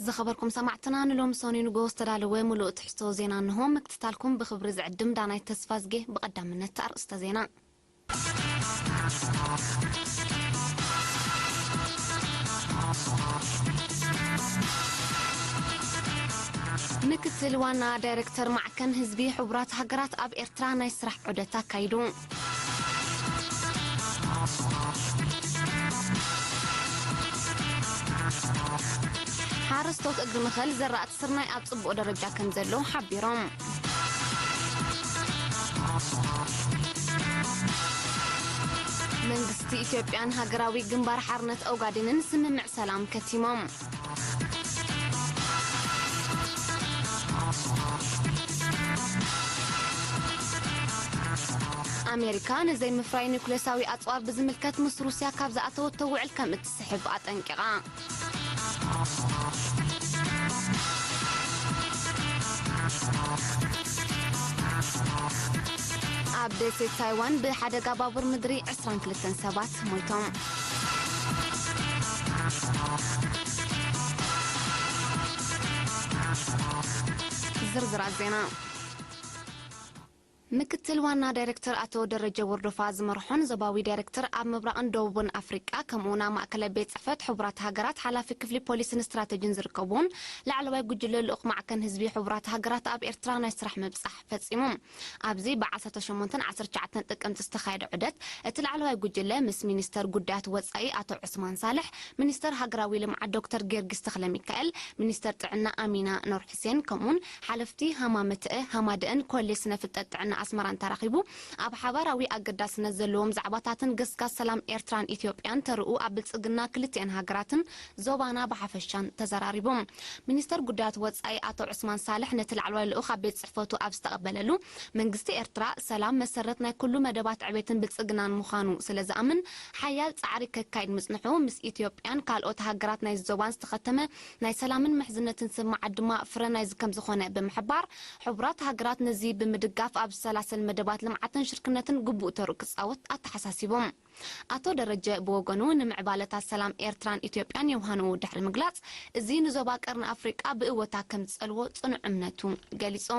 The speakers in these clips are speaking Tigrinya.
ዝኸበርኩም ሰማዕትና፣ ንሎሚ ሰኑይ ንግሆ ዝተዳለወ ምሉእ ትሕዝቶ ዜና እንሆ። ምክትታልኩም ብኽብሪ ዝዕድም ዳናይት ተስፋዝጌ። ብቐዳምነት ኣርእስተ ዜና። ምክትል ዋና ዳይሬክተር ማዕከን ህዝቢ ሕቡራት ሃገራት ኣብ ኤርትራ ናይ ስራሕ ዑደት ኣካይዱ። ሓረስቶት እግሪ መኸል ዘራእቲ ስርናይ ኣብ ጽቡቕ ደረጃ ከም ዘሎ ሓቢሮም። መንግስቲ ኢትዮጵያን ሃገራዊ ግንባር ሓርነት ኦጋዴንን ስምምዕ ሰላም ከቲሞም። ኣሜሪካ ንዘይምፍራይ ኒውክሌሳዊ ኣጽዋር ብዝምልከት ምስ ሩስያ ካብ ዝኣተወቶ ውዕል ከም እትስሕብ ኣጠንቂቓ። ኣብ ደሴት ታይዋን ብሓደጋ ባቡር ምድሪ ዕስራን ክልተን ሰባት ሞይቶም። ዝርዝራት ዜና። ምክትል ዋና ዳይሬክተር ኣቶ ደረጀ ወርዶፋ ዝመርሖን ዞባዊ ዳይሬክተር ኣብ ምብራቕን ደቡብን ኣፍሪቃ፣ ከምኡ እውን ኣብ ማእከላይ ቤት ጽሕፈት ሕቡራት ሃገራት ሓላፊ ክፍሊ ፖሊስን ስትራተጂን ዝርከብዎን ላዕለዋይ ጉጅለ ልኡኽ ማዕከን ህዝቢ ሕቡራት ሃገራት ኣብ ኤርትራ ናይ ስራሕ ምብጻሕ ፈጺሞም። ኣብዚ ብ ዓሰርተ ሸሞንተን ዓሰርተ ትሽዓተን ጥቅምቲ ዝተኻየደ ዑደት፣ እቲ ላዕለዋይ ጉጅለ ምስ ሚኒስተር ጉዳያት ወጻኢ ኣቶ ዑስማን ሳልሕ፣ ሚኒስተር ሃገራዊ ልምዓት ዶክተር ጊዮርጊስ ተኽለሚካኤል፣ ሚኒስተር ጥዕና ኣሚና ኖር ሕሴን፣ ከምኡውን ሓለፍቲ ሃማመተአ ሃማደአን ኮሌጅ ስነ ፍልጠት ጥዕና ኣስመራን ተራኺቡ፣ ኣብ ሓባራዊ ኣገዳስነት ዘለዎም ዛዕባታትን ገስጋስ ሰላም ኤርትራን ኢትዮጵያን ተርኡ ኣብ ብልጽግና ክልቲአን ሃገራትን ዞባና ብሓፈሻን ተዘራሪቦም። ሚኒስተር ጉዳያት ወጻኢ ኣቶ ዑስማን ሳልሕ ነቲ ላዕለዋይ ልኡኽ ኣብ ቤት ጽሕፈቱ ኣብ ዝተቐበለሉ፣ መንግስቲ ኤርትራ ሰላም መሰረት ናይ ኩሉ መደባት ዕቤትን ብልጽግናን ምዃኑ ስለ ዝኣምን፣ ሓያል ጻዕሪ ከካይድ ምጽንሑ፣ ምስ ኢትዮጵያን ካልኦት ሃገራት ናይ ዞባን ዝተኸተመ ናይ ሰላምን ምሕዝነትን ስምምዓት ድማ ፍረ ናይዚ ከም ዝኾነ ብምሕባር፣ ሕቡራት ሃገራት ነዚ ብምድጋፍ ኣብ ዝሰላሰል መደባት ልምዓትን ሽርክነትን ግቡእ ተርኡ ክጻወት ኣተሓሳሲቦም። ኣቶ ደረጀ ብወገኑ፣ ንምዕባለታት ሰላም ኤርትራን ኢትዮጵያን የውሃንኡ ድሕሪ ምግላጽ፣ እዚ ንዞባ ቀርኒ ኣፍሪቃ ብእወታ ከም ዝጸልዎ ጽኑዕ እምነቱ ገሊጹ።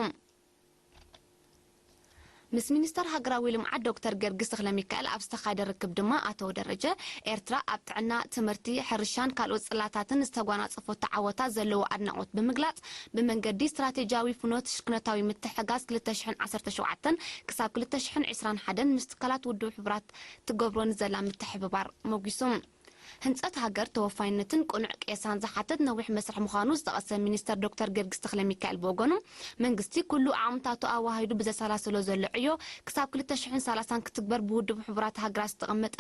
ምስ ሚኒስተር ሃገራዊ ልምዓት ዶክተር ጊዮርጊስ ተኽለሚካኤል ኣብ ዝተኻየደ ርክብ ድማ፣ ኣቶ ደረጀ፣ ኤርትራ ኣብ ጥዕና፣ ትምህርቲ፣ ሕርሻን ካልኦት ጽላታትን ዝተጓናጸፈቶ ዓወታት ዘለዎ ኣድናቖት ብምግላጽ፣ ብመንገዲ ስትራቴጂያዊ ፍኖት ሽርክነታዊ ምትሕጋዝ ክልተ ሽሕን ዓሰርተ ሸውዓተን ክሳብ ክልተ ሽሕን ዕስራን ሓደን ምስ ትካላት ውድብ ሕቡራት ትገብሮ ንዘላ ምትሕብባር ሞጒሱ። ህንጸት ሃገር ተወፋይነትን ቅኑዕ ቄሳን ዝሓትት ነዊሕ መስርሕ ምዃኑ ዝጠቐሰ ሚኒስተር ዶክተር ጊዮርጊስ ተኽለሚካኤል ብወገኑ፣ መንግስቲ ኩሉ ዓቕምታቱ ኣወሃሂዱ ብዘሰላስሎ ዘሎ ዕዮ፣ ክሳብ ክልተ ሽሕን ሰላሳን ክትግበር ብውድብ ሕቡራት ሃገራት ዝተቐመጠ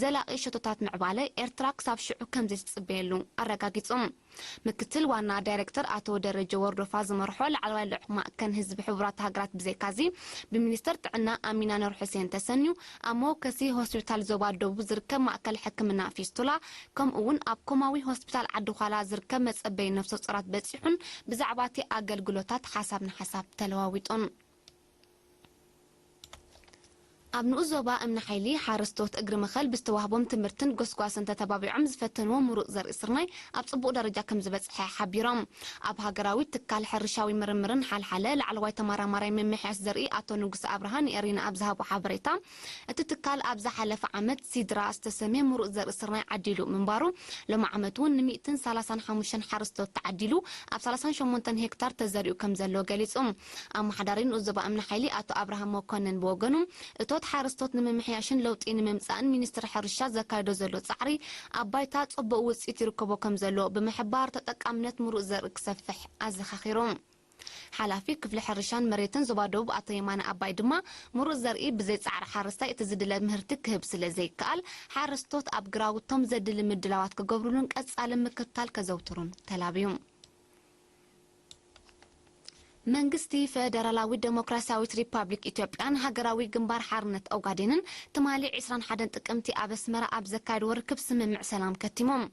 ዘላቒ ሸቶታት ምዕባለ፣ ኤርትራ ክሳብ ሽዑ ከም ዘይትጽበየሉ ኣረጋጊጹ። ምክትል ዋና ዳይሬክተር ኣቶ ደረጀ ወርዶፋ ዝመርሖ ላዕለዋይ ልዑኽ ማእከን ህዝቢ ሕቡራት ሃገራት ብዘይካዚ፣ ብሚኒስተር ጥዕና ኣሚና ኑር ሑሴን ተሰንዩ፣ ኣብ መወከሲ ሆስፒታል ዞባ ደቡብ ዝርከብ ማእከል ሕክምና ፊስቱላ፣ ከምኡ እውን ኣብ ኮማዊ ሆስፒታል ዓዲ ዃላ ዝርከብ መጸበይ ነፍሰ ጾራት በጺሑን ብዛዕባ እቲ ኣገልግሎታት ሓሳብ ንሓሳብ ተለዋዊጡን። ኣብ ንኡስ ዞባ እምኒ ሓይሊ፣ ሓረስቶት እግሪ መኸል ብዝተዋህቦም ትምህርትን ጎስጓስን ተተባቢዖም ዝፈተንዎ ምሩፅ ዘርኢ ስርናይ ኣብ ጽቡቕ ደረጃ ከም ዝበጽሐ ሓቢሮም። ኣብ ሃገራዊ ትካል ሕርሻዊ ምርምርን ሓልሓለ ላዕለዋይ ተመራማራይ ምምሕያሽ ዘርኢ ኣቶ ንጉሰ ኣብርሃ ንኤሪና ኣብ ዝሃቦ ሓበሬታ፣ እቲ ትካል ኣብ ዝሓለፈ ዓመት ሲድራ ዝተሰምየ ምሩፅ ዘርኢ ስርናይ ዓዲሉ ምንባሩ፣ ሎሚ ዓመት እውን ንሚእትን ሰላሳን ሓሙሽተን ሓረስቶት ተዓዲሉ ኣብ ሰላሳን ሸሞንተን ሄክታር ተዘሪኡ ከም ዘሎ ገሊጹ። ኣመሓዳሪ ንኡስ ዞባ እምኒ ሓይሊ ኣቶ ኣብርሃም መኮንን ብወገኑ፣ እቶት ሓረስቶት ንምምሕያሽን ለውጢ ንምምጻእን ሚኒስትሪ ሕርሻ ዘካየዶ ዘሎ ጻዕሪ ኣብ ባይታ ጽቡቕ ውጽኢት ይርከቦ ከም ዘሎ ብምሕባር፣ ተጠቃምነት ምሩፅ ዘርኢ ክሰፍሕ ኣዘኻኺሩ። ሓላፊ ክፍሊ ሕርሻን መሬትን ዞባ ደቡብ ኣቶ የማነ ኣባይ ድማ፣ ምሩፅ ዘርኢ ብዘይ ጻዕሪ ሓረስታይ እቲ ዝድለ ምህርቲ ክህብ ስለ ዘይከኣል፣ ሓረስቶት ኣብ ግራውቶም ዘድሊ ምድላዋት ክገብሩሉን ቀጻሊ ምክትታል ከዘውትሩን ተላብዩ። መንግስቲ ፈደራላዊት ደሞክራስያዊት ሪፓብሊክ ኢትዮጵያን ሃገራዊ ግንባር ሓርነት ኦጋዴንን ትማሊ ዕስራን ሓደን ጥቅምቲ ኣብ ኣስመራ ኣብ ዘካየድዎ ርክብ ስምምዕ ሰላም ከቲሞም።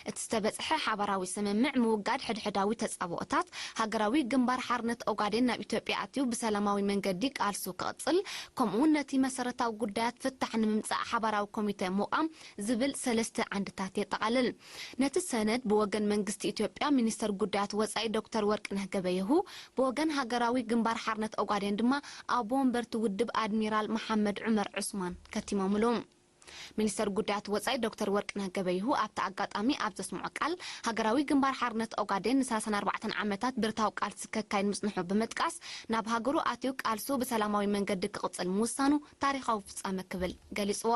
እቲ ዝተበጽሐ ሓባራዊ ስምምዕ ምውጋድ ሕድሕዳዊ ተጻብኦታት፣ ሃገራዊ ግንባር ሓርነት ኦጋዴን ናብ ኢትዮጵያ ኣትዩ ብሰላማዊ መንገዲ ቃልሱ ክቕጽል፣ ከምኡውን ነቲ መሰረታዊ ጉዳያት ፍታሕ ንምምጻእ ሓባራዊ ኮሚተ ምቋም ዝብል ሰለስተ ዓንድታት የጠቓልል። ነቲ ሰነድ ብወገን መንግስቲ ኢትዮጵያ ሚኒስተር ጉዳያት ወጻኢ ዶክተር ወርቅነህ ገበየሁ፣ ብወገን ሃገራዊ ግንባር ሓርነት ኦጋዴን ድማ ኣቦ ወንበርቲ ውድብ ኣድሚራል መሓመድ ዑመር ዑስማን ከቲሞምሉ። ሚኒስተር ጉዳያት ወጻኢ ዶክተር ወርቅነህ ገበየሁ ኣብቲ ኣጋጣሚ ኣብ ዘስምዖ ቃል፣ ሃገራዊ ግንባር ሓርነት ኦጋዴን ን ሰላሳን ኣርባዕተን ዓመታት ብረታዊ ቃልሲ ከካይድ ምጽንሑ ብምጥቃስ፣ ናብ ሃገሩ ኣትዩ ቃልሱ ብሰላማዊ መንገዲ ክቕጽል ምውሳኑ ታሪኻዊ ፍጻመ ክብል ገሊጽዎ።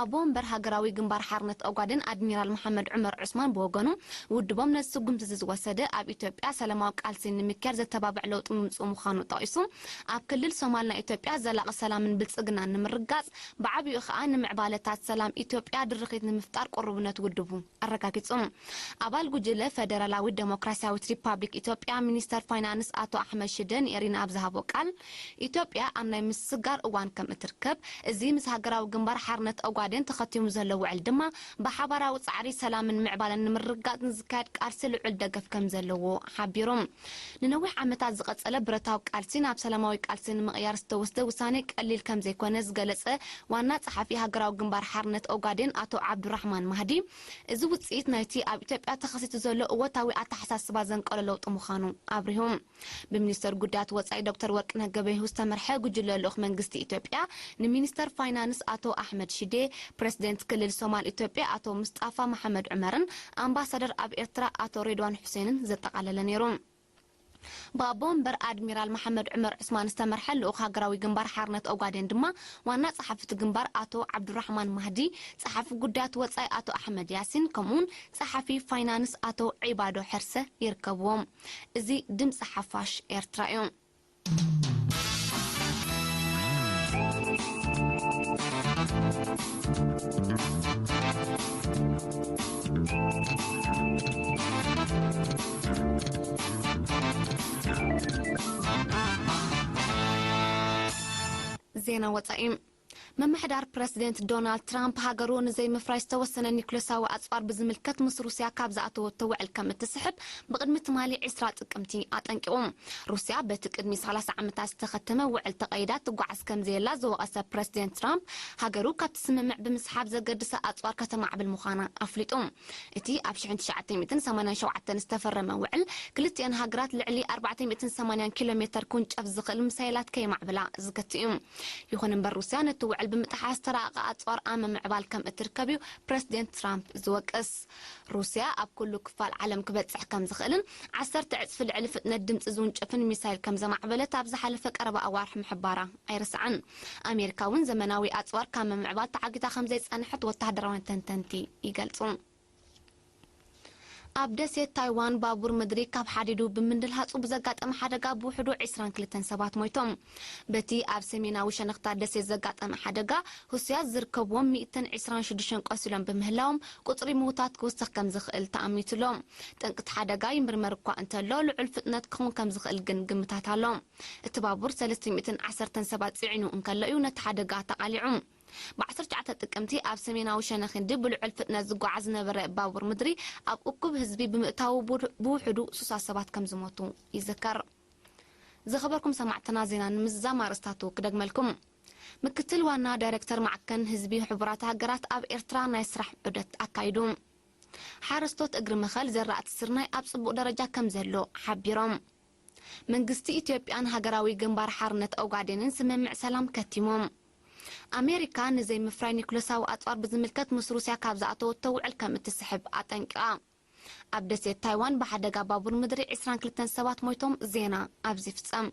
ኣቦ ወንበር ሃገራዊ ግንባር ሓርነት ኦጋዴን ኣድሚራል መሓመድ ዑመር ዑስማን ብወገኑ፣ ውድቦም ነዚ ስጉምቲ እዚ ዝወሰደ ኣብ ኢትዮጵያ ሰላማዊ ቃልሲ ንምክያድ ዘተባብዕ ለውጢ ምምጽኡ ምዃኑ ጠቒሱ፣ ኣብ ክልል ሶማል ናይ ኢትዮጵያ ዘላቒ ሰላምን ብልጽግናን ንምርጋጽ፣ ብዓቢኡ ከኣ ንምዕባለታት ሰላም ኢትዮጵያ ድርኺት ንምፍጣር ቅሩብነት ውድቡ ኣረጋጊጹ። ኣባል ጉጅለ ፈደራላዊት ደሞክራስያዊት ሪፓብሊክ ኢትዮጵያ ሚኒስተር ፋይናንስ ኣቶ ኣሕመድ ሽደ ንኤሪና ኣብ ዝሃቦ ቃል፣ ኢትዮጵያ ኣብ ናይ ምስግጋር እዋን ከም እትርከብ፣ እዚ ምስ ሃገራዊ ግንባር ሓርነት ኦጋዴን ተኸቲሙ ዘሎ ውዕል ድማ ብሓባራዊ ጻዕሪ ሰላምን ምዕባለን ንምርግጋጽ ንዝካየድ ቃልሲ ልዑል ደገፍ ከም ዘለዎ ሓቢሩ። ንነዊሕ ዓመታት ዝቐጸለ ብረታዊ ቃልሲ ናብ ሰላማዊ ቃልሲ ንምቕያር ዝተወስደ ውሳኔ ቀሊል ከም ዘይኮነ ዝገለጸ ዋና ጸሓፊ ሃገራዊ ግንባር ሓርነት ኦጋዴን ኣቶ ዓብዱራሕማን ማህዲ፣ እዚ ውጽኢት ናይቲ ኣብ ኢትዮጵያ ተኸሲቱ ዘሎ እወታዊ ኣተሓሳስባ ዘንቀሎ ለውጢ ምዃኑ ኣብሪሁ። ብሚኒስተር ጉዳያት ወጻኢ ዶክተር ወርቅነህ ገበየሁ ዝተመርሐ ጉጅለ ልኡኽ መንግስቲ ኢትዮጵያ ንሚኒስተር ፋይናንስ ኣቶ ኣሕመድ ሽዴ፣ ፕረሲደንት ክልል ሶማል ኢትዮጵያ ኣቶ ምስጣፋ መሓመድ ዑመርን ኣምባሳደር ኣብ ኤርትራ ኣቶ ሬድዋን ሑሴንን ዘጠቓለለ ነይሩ። ብኣቦ ወንበር ኣድሚራል መሓመድ ዑመር ዑስማን ዝተመርሐ ልኡኽ ሃገራዊ ግንባር ሓርነት ኦጋዴን ድማ ዋና ጸሓፊ እቲ ግንባር ኣቶ ዓብዱራሕማን ማህዲ፣ ጸሓፊ ጉዳያት ወጻኢ ኣቶ ኣሕመድ ያሲን፣ ከምኡውን ጸሓፊ ፋይናንስ ኣቶ ዒባዶ ሐርሰ ይርከብዎም። እዚ ድምጺ ሓፋሽ ኤርትራ እዩ። ዜና ወጻኢ። ምምሕዳር ፕረሲደንት ዶናልድ ትራምፕ ሃገሩ ንዘይምፍራይ ዝተወሰነ ኒኩለሳዊ ኣጽዋር ብዝምልከት ምስ ሩስያ ካብ ዝኣተወቶ ውዕል ከም እትስሕብ ብቕድሚ ትማሊ ዕስራ ጥቅምቲ ኣጠንቂቑ። ሩስያ በቲ ቅድሚ ሰላሳ ዓመታት ዝተኸተመ ውዕል ተቐይዳ ትጓዓዝ ከም ዘየላ ዝወቐሰ ፕረሲደንት ትራምፕ፣ ሃገሩ ካብቲ ስምምዕ ብምስሓብ ዘገድሳ ኣጽዋር ከተማዕብል ምዃና ኣፍሊጡ። እቲ ኣብ ሽሕን ትሽዓተ ሚእትን ሰማንያን ሸውዓተን ዝተፈረመ ውዕል፣ ክልቲኣን ሃገራት ልዕሊ ኣርባዕተ ሚእትን ሰማንያን ኪሎ ሜተር ክውንጨፍ ዝኽእል ሚሳይላት ከየማዕብላ ዝገትእ እዩ። ይኹን እምበር፣ ሩስያ ነቲ ውዕል ብምጥሓስ ዝተራቐቐ ኣጽዋር ኣብ ምምዕባል ከም እትርከብ እዩ ፕረሲደንት ትራምፕ ዝወቅስ። ሩስያ ኣብ ኩሉ ክፋል ዓለም ክበጽሕ ከም ዝኽእልን ዓሰርተ ዕጽፊ ልዕሊ ፍጥነት ድምጺ ዝውንጨፍን ሚሳይል ከም ዘማዕበለት ኣብ ዝሓለፈ ቀረባ ኣዋርሕ ምሕባራ ኣይርሳዕን። ኣሜሪካ እውን ዘመናዊ ኣጽዋር ካብ ምምዕባል ተዓጊታ ከም ዘይጸንሐት ወተሃደራውያን ተንተንቲ ይገልጹ። ኣብ ደሴት ታይዋን ባቡር ምድሪ ካብ ሓዲዱ ብምንድልሃጹ ብዘጋጠመ ሓደጋ ብውሕዱ ዕስራን ክልተን ሰባት ሞይቶም። በቲ ኣብ ሰሜናዊ ሸነኽታ ደሴት ዘጋጠመ ሓደጋ፣ ህሱያት ዝርከብዎም ሚእትን ዕስራን ሽዱሽተን ቆሲሎም ብምህላዎም፣ ቁጽሪ ምዉታት ክውስኽ ከም ዝኽእል ተኣሚቱ ኣሎ። ጠንቂ እቲ ሓደጋ ይምርመር እኳ እንተሎ፣ ልዑል ፍጥነት ክኸውን ከም ዝኽእል ግን ግምታት ኣሎ። እቲ ባቡር ሰለስተ ሚእትን ዓሰርተን ሰባት ጽዒኑ እንከሎ እዩ ነቲ ሓደጋ ተቓሊዑ። ብ ዓሰርተ ትሽዓተ ጥቅምቲ ኣብ ሰሜናዊ ሸነኽ ህንዲ ብልዑል ፍጥነት ዝጓዓዝ ዝነበረ ባቡር ምድሪ ኣብ እኩብ ህዝቢ ብምእታዉ፣ ብውሕዱ ሱሳ ሰባት ከም ዝሞቱ ይዝከር። ዝኸበርኩም ሰማዕትና፣ ዜና ንምዝዛም ኣርእስታቱ ክደግመልኩም። ምክትል ዋና ዳይሬክተር ማዕከን ህዝቢ ሕቡራት ሃገራት ኣብ ኤርትራ ናይ ስራሕ ዑደት ኣካይዱ። ሓረስቶት እግሪ መኸል ዘራእቲ ስርናይ ኣብ ጽቡቕ ደረጃ ከም ዘሎ ሓቢሮም። መንግስቲ ኢትዮጵያን ሃገራዊ ግንባር ሓርነት ኦጋዴንን ስምምዕ ሰላም ከቲሞም። ኣሜሪካ ንዘይምፍራይ ኒኩለሳዊ ኣጽዋር ብዝምልከት ምስ ሩስያ ካብ ዝኣተወቶ ውዕል ከም እትስሕብ ኣጠንቂቓ። ኣብ ደሴት ታይዋን ብሓደጋ ባቡር ምድሪ ዕስራን ክልተን ሰባት ሞይቶም። ዜና ኣብዚ ይፍጸም።